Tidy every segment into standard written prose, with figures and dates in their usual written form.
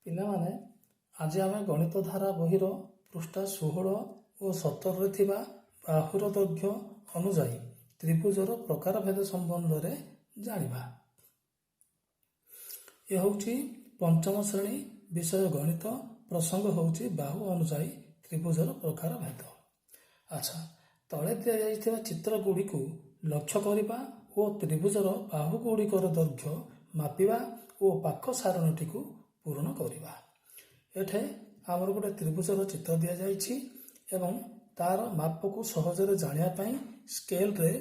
ପିଲାମାନେ, ଆଜି ଆମେ ଗଣିତ ଧାରା ବହିର ପୃଷ୍ଠା 16 ଓ 17ରେ ଥିବା ବାହୁର ଦୈର୍ଘ୍ୟ ଅନୁଯାୟୀ ତ୍ରିଭୁଜର ପ୍ରକାରଭେଦ ସମ୍ବନ୍ଧରେ ଜାଣିବା। ଏ ହେଉଛି ପଞ୍ଚମ ଶ୍ରେଣୀ, ବିଷୟ ଗଣିତ, ପ୍ରସଙ୍ଗ ହେଉଛି ବାହୁ ଅନୁଯାୟୀ ତ୍ରିଭୁଜର ପ୍ରକାରଭେଦ। ଆଚ୍ଛା, ତଳେ ଦିଆଯାଇଥିବା ଚିତ୍ର ଗୁଡ଼ିକୁ ଲକ୍ଷ୍ୟ କରିବା ଓ ତ୍ରିଭୁଜର ବାହୁ ଗୁଡ଼ିକର ଦୈର୍ଘ୍ୟ ମାପିବା ଓ ପାଖ ସାରଣୀଟିକୁ ପୂରଣ କରିବା। ଏଠି ଆମର ଗୋଟେ ତ୍ରିଭୁଜର ଚିତ୍ର ଦିଆଯାଇଛି ଏବଂ ତାର ମାପକୁ ସହଜରେ ଜାଣିବା ପାଇଁ ସ୍କେଲରେ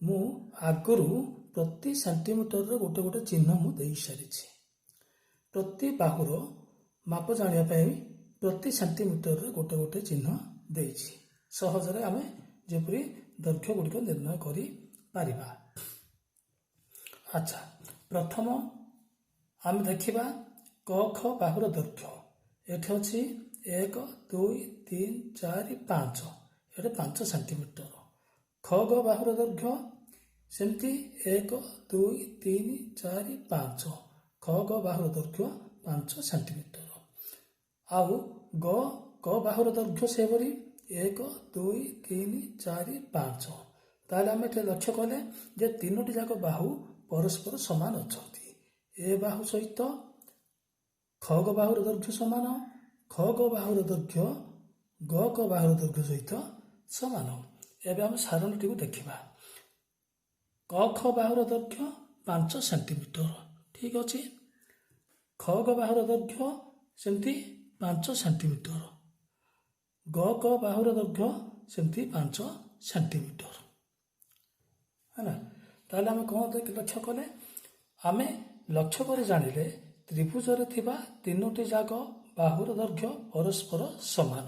ମୁଁ ଆଗରୁ ପ୍ରତି ସେଣ୍ଟିମିଟରରେ ଗୋଟେ ଗୋଟେ ଚିହ୍ନ ମୁଁ ଦେଇସାରିଛି। ପ୍ରତି ବାହୁର ମାପ ଜାଣିବା ପାଇଁ ପ୍ରତି ସେଣ୍ଟିମିଟରରେ ଗୋଟେ ଗୋଟେ ଚିହ୍ନ ଦେଇଛି, ସହଜରେ ଆମେ ଯେପରି ଦୈର୍ଘ୍ୟ ଗୁଡ଼ିକ ନିର୍ଣ୍ଣୟ କରିପାରିବା। ଆଚ୍ଛା, ପ୍ରଥମ ଆମେ ଦେଖିବା କ ଖ ବାହୁର ଦୈର୍ଘ୍ୟ। ଏଠି ଅଛି 1, 2, 3, 4, 5, ଏଠି 5 ସେଣ୍ଟିମିଟର। ଖ ଗ ବାହୁର ଦୈର୍ଘ୍ୟ ସେମିତି 1, 2, 3, 4, 5, ଖ ଗ ବାହୁର ଦୈର୍ଘ୍ୟ 5 ସେଣ୍ଟିମିଟର। ଆଉ ଗ କ ବାହୁର ଦୈର୍ଘ୍ୟ ସେପରି 1, 2, 3, 4, 5। ତାହେଲେ ଆମେ ଏଠି ଲକ୍ଷ୍ୟ କଲେ ଯେ ତିନୋଟି ଯାକ ବାହୁ ପରସ୍ପର ସମାନ ଅଛନ୍ତି। ଏ ବାହୁ ସହିତ ଖ ଗ ବାହୁର ଦୈର୍ଘ୍ୟ ସମାନ, ଖ ଗ ବାହୁର ଦୈର୍ଘ୍ୟ ଗ କ ବାହୁର ଦୈର୍ଘ୍ୟ ସହିତ ସମାନ। ଏବେ ଆମେ ସାରଣୀଟିକୁ ଦେଖିବା। କ ଖ ବାହୁର ଦୈର୍ଘ୍ୟ 5 ସେଣ୍ଟିମିଟର, ଠିକ୍ ଅଛି। ଖ ଗ ବାହୁର ଦୈର୍ଘ୍ୟ ସେମିତି 5 ସେଣ୍ଟିମିଟର, ଗ କ ବାହୁର ଦୈର୍ଘ୍ୟ ସେମିତି 5 ସେଣ୍ଟିମିଟର ହେଲା। ତାହେଲେ ଆମେ କ'ଣ ଲକ୍ଷ୍ୟ କଲେ? ଆମେ ଲକ୍ଷ୍ୟ କରି ଜାଣିଲେ ତ୍ରିଭୁଜରେ ଥିବା ତିନୋଟି ଯାକ ବାହୁର ଦୈର୍ଘ୍ୟ ପରସ୍ପର ସମାନ।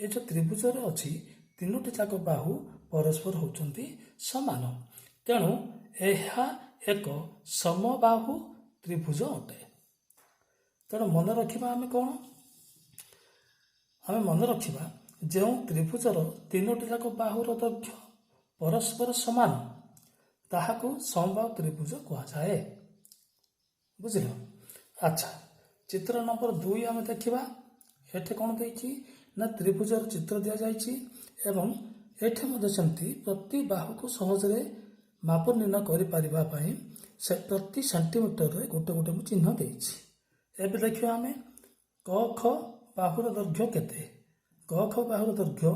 ଏ ଯେଉଁ ତ୍ରିଭୁଜରେ ଅଛି, ତିନୋଟି ଯାକ ବାହୁ ପରସ୍ପର ହେଉଛନ୍ତି ସମାନ, ତେଣୁ ଏହା ଏକ ସମବାହୁ ତ୍ରିଭୁଜ ଅଟେ। ତେଣୁ ମନେ ରଖିବା ଆମେ କ'ଣ? ଆମେ ମନେ ରଖିବା, ଯେଉଁ ତ୍ରିଭୁଜର ତିନୋଟି ଯାକ ବାହୁର ଦୈର୍ଘ୍ୟ ପରସ୍ପର ସମାନ, ତାହାକୁ ସମବାହୁ ତ୍ରିଭୁଜ କୁହାଯାଏ। ବୁଝିଲ? ଆଚ୍ଛା, ଚିତ୍ର ନମ୍ବର 2 ଆମେ ଦେଖିବା। ଏଠି କ'ଣ ଦେଇଛି ନା ତ୍ରିଭୁଜର ଚିତ୍ର ଦିଆଯାଇଛି ଏବଂ ଏଠି ମଧ୍ୟ ସେମିତି ପ୍ରତି ବାହୁକୁ ସହଜରେ ମାପ ନିର୍ଣ୍ଣୟ କରିପାରିବା ପାଇଁ ସେ ପ୍ରତି ସେଣ୍ଟିମିଟରରେ ଗୋଟେ ଗୋଟେ ମୁଁ ଚିହ୍ନ ଦେଇଛି। ଏବେ ଦେଖିବା ଆମେ କ ଖ ବାହୁର ଦୈର୍ଘ୍ୟ କେତେ। କ ଖ ବାହୁର ଦୈର୍ଘ୍ୟ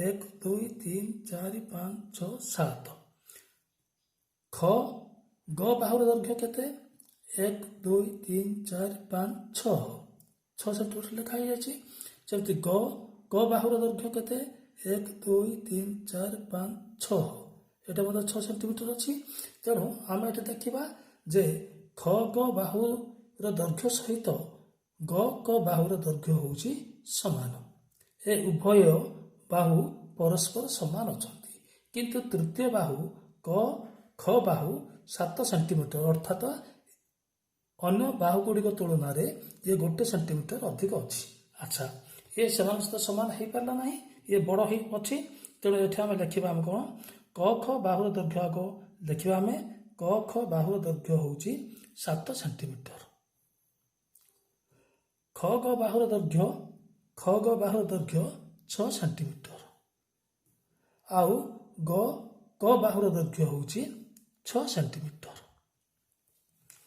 1, 2, 3, 4, 5, 6, 7। ଖ ଗ ବାହୁର ଦୈର୍ଘ୍ୟ କେତେ? 1, 2, 3, 4, 5, 6, 6 ସେଣ୍ଟିମିଟର ଲେଖା ହେଇଯାଇଛି। ସେମିତି ଗ କ ବାହୁର ଦୈର୍ଘ୍ୟ କେତେ? 1, 2, 3, 4, 5, 6, ଏଇଟା ମଧ୍ୟ 6 ସେଣ୍ଟିମିଟର ଅଛି। ତେଣୁ ଆମେ ଏଠି ଦେଖିବା ଯେ ଖ ଗ ବାହୁର ଦୈର୍ଘ୍ୟ ସହିତ ଗ କ ବାହୁର ଦୈର୍ଘ୍ୟ ହେଉଛି ସମାନ। ଏ ଉଭୟ ବାହୁ ପରସ୍ପର ସମାନ ଅଛନ୍ତି, କିନ୍ତୁ ତୃତୀୟ ବାହୁ କ ଖ ବାହୁ 7 ସେଣ୍ଟିମିଟର, ଅର୍ଥାତ ଅନ୍ୟ ବାହୁ ଗୁଡ଼ିକ ତୁଳନାରେ ଇଏ 1 ସେଣ୍ଟିମିଟର ଅଧିକ ଅଛି। ଆଚ୍ଛା, ଇଏ ସେମାନଙ୍କ ସହିତ ସମାନ ହେଇପାରିଲା ନାହିଁ, ଇଏ ବଡ଼ ହେଇ ଅଛି। ତେଣୁ ଏଠି ଆମେ ଲେଖିବା ଆମେ କ'ଣ? କ ଖ ବାହୁର ଦୈର୍ଘ୍ୟ ଆଗ ଦେଖିବା ଆମେ। କ ଖ ବାହୁର ଦୈର୍ଘ୍ୟ ହେଉଛି 7 ସେଣ୍ଟିମିଟର। ଖ ଗ ବାହୁର ଦୈର୍ଘ୍ୟ, ଖ ଗ ବାହୁର ଦୈର୍ଘ୍ୟ 6 ସେଣ୍ଟିମିଟର ଆଉ ଗ କ ବାହୁର ଦୈର୍ଘ୍ୟ ହେଉଛି 6 ସେଣ୍ଟିମିଟର।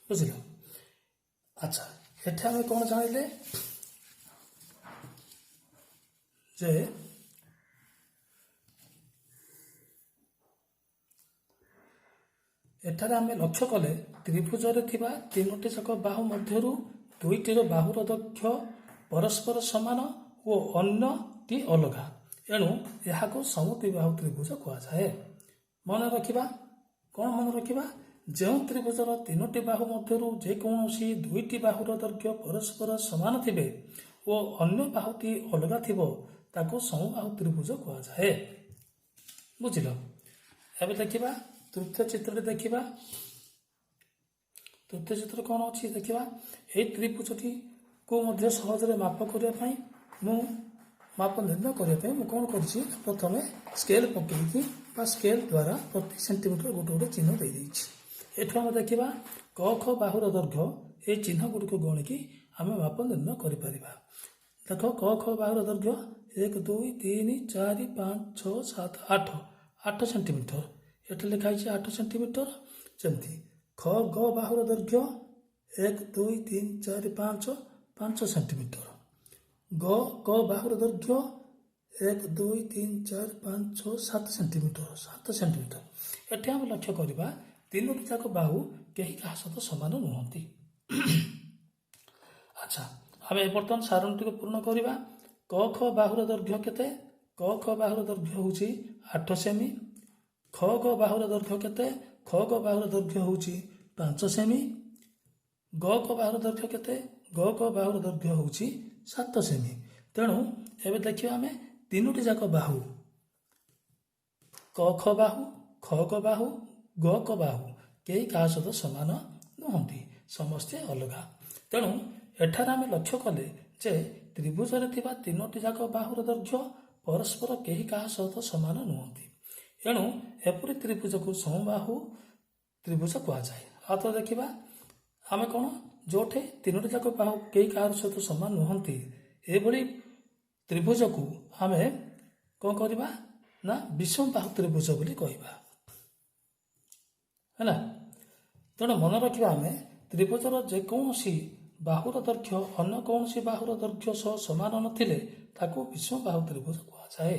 ବୁଝିଲ? ଆଚ୍ଛା, ଏଠି ଆମେ କ'ଣ ଜାଣିଲେ ଯେ ଏଠାରେ ଆମେ ଲକ୍ଷ୍ୟ କଲେ ତ୍ରିଭୁଜରେ ଥିବା ତିନୋଟି ଯାକ ବାହୁ ମଧ୍ୟରୁ ଦୁଇଟିର ବାହୁର ଦୈର୍ଘ୍ୟ ପରସ୍ପର ସମାନ ଓ ଅନ୍ୟଟି ଅଲଗା, ଏଣୁ ଏହାକୁ ସମଦ୍ୱିବାହୁ ତ୍ରିଭୁଜ କୁହାଯାଏ। ମନେ ରଖିବା କ'ଣ? ମନେ ରଖିବା, ଯେଉଁ ତ୍ରିଭୁଜର ତିନୋଟି ବାହୁ ମଧ୍ୟରୁ ଯେକୌଣସି ଦୁଇଟି ବାହୁର ଦୈର୍ଘ୍ୟ ପରସ୍ପର ସମାନ ଥିବେ ଓ ଅନ୍ୟ ବାହୁଟି ଅଲଗା ଥିବ, ତାକୁ ସମବାହୁ ତ୍ରିଭୁଜ କୁହାଯାଏ। ବୁଝିଲ? ଏବେ ଦେଖିବା ତୃତୀୟ ଚିତ୍ରରେ ଦେଖିବା। ତୃତୀୟ ଚିତ୍ର କ'ଣ ଅଛି ଦେଖିବା। ଏହି ତ୍ରିଭୁଜଟିକୁ ମଧ୍ୟ ସହଜରେ ମାପ କରିବା ପାଇଁ, ମୁଁ ମାପ ନିର୍ଣ୍ଣୟ କରିବା ପାଇଁ ମୁଁ କ'ଣ କରିଛି? ପ୍ରଥମେ ସ୍କେଲ୍ ପକେଇକି ବା ସ୍କେଲ୍ ଦ୍ୱାରା ପ୍ରତି ସେଣ୍ଟିମିଟର ଗୋଟେ ଗୋଟେ ଚିହ୍ନ ଦେଇଦେଇଛି। ଏଠୁ ଆମେ ଦେଖିବା କ ଖ ବାହୁର ଦୈର୍ଘ୍ୟ ଏହି ଚିହ୍ନ ଗୁଡ଼ିକୁ ଗଣିକି ଆମେ ମାପ ନିର୍ଣ୍ଣୟ କରିପାରିବା। ଦେଖ, କ ଖ ବାହୁର ଦୈର୍ଘ୍ୟ 1, 2, 3, 4, 5, 6, 7, 8, 8 ସେଣ୍ଟିମିଟର। ଏଠି ଲେଖା ହେଇଛି 8 ସେଣ୍ଟିମିଟର। ଯେମିତି ଖ ଗ ବାହୁର ଦୈର୍ଘ୍ୟ 1, 2, 3, 4, 5, 5 ସେଣ୍ଟିମିଟର। ଗ କ ବାହୁର ଦୈର୍ଘ୍ୟ 1, 2, 3, 4, 5, 6, 7 ସେଣ୍ଟିମିଟର, 7 ସେଣ୍ଟିମିଟର। ଏଠି ଆମେ ଲକ୍ଷ୍ୟ କରିବା, ତିନୋଟି ଯାକ ବାହୁ କେହି କାହା ସହିତ ସମାନ ନୁହନ୍ତି। ଆଚ୍ଛା, ଆମେ ବର୍ତ୍ତମାନ ସାରଣୀଟିକୁ ପୂରଣ କରିବା। କ ଖ ବାହୁର ଦୈର୍ଘ୍ୟ କେତେ? କ ଖ ବାହୁର ଦୈର୍ଘ୍ୟ ହେଉଛି 8 ସେମି। ଖ ଗ ବାହୁର ଦୈର୍ଘ୍ୟ କେତେ? ଖ ଗ ବାହୁର ଦୈର୍ଘ୍ୟ ହେଉଛି 5 ସେମି। ଗ କ ବାହୁର ଦୈର୍ଘ୍ୟ କେତେ? ଗ କ ବାହୁର ଦୈର୍ଘ୍ୟ ହେଉଛି 7 ସେମି। ତେଣୁ ଏବେ ଦେଖିବା ଆମେ, ତିନୋଟି ଯାକ ବାହୁ, କ ଖ ବାହୁ, ଖ ଗ ବାହୁ, ଗ କ ବାହୁ, କେହି କାହା ସହିତ ସମାନ ନୁହନ୍ତି, ସମସ୍ତେ ଅଲଗା। ତେଣୁ ଏଠାରେ ଆମେ ଲକ୍ଷ୍ୟ କଲେ ଯେ ତ୍ରିଭୁଜରେ ଥିବା ତିନୋଟି ଯାକ ବାହୁର ଦୈର୍ଘ୍ୟ ପରସ୍ପର କେହି କାହା ସହିତ ସମାନ ନୁହନ୍ତି। ଏଣୁ ଏପରି ତ୍ରିଭୁଜକୁ ସମବାହୁ ତ୍ରିଭୁଜ କୁହାଯାଏ। ଆଉ ତ ଦେଖିବା ଆମେ କ'ଣ, ଯେଉଁଠି ତିନୋଟି ଯାକ ବାହୁ କେହି କାହାର ସହିତ ସମାନ ନୁହନ୍ତି, ଏଭଳି ତ୍ରିଭୁଜକୁ ଆମେ କ'ଣ କରିବା ନା ବିଷମବାହୁ ତ୍ରିଭୁଜ ବୋଲି କହିବା। ହେଲା? ତେଣୁ ମନେ ରଖିବା ଆମେ, ତ୍ରିଭୁଜର ଯେକୌଣସି ବାହୁର ଦୈର୍ଘ୍ୟ ଅନ୍ୟ କୌଣସି ବାହୁର ଦୈର୍ଘ୍ୟ ସହ ସମାନ ନଥିଲେ ତାକୁ ବିଷମବାହୁ ତ୍ରିଭୁଜ କୁହାଯାଏ।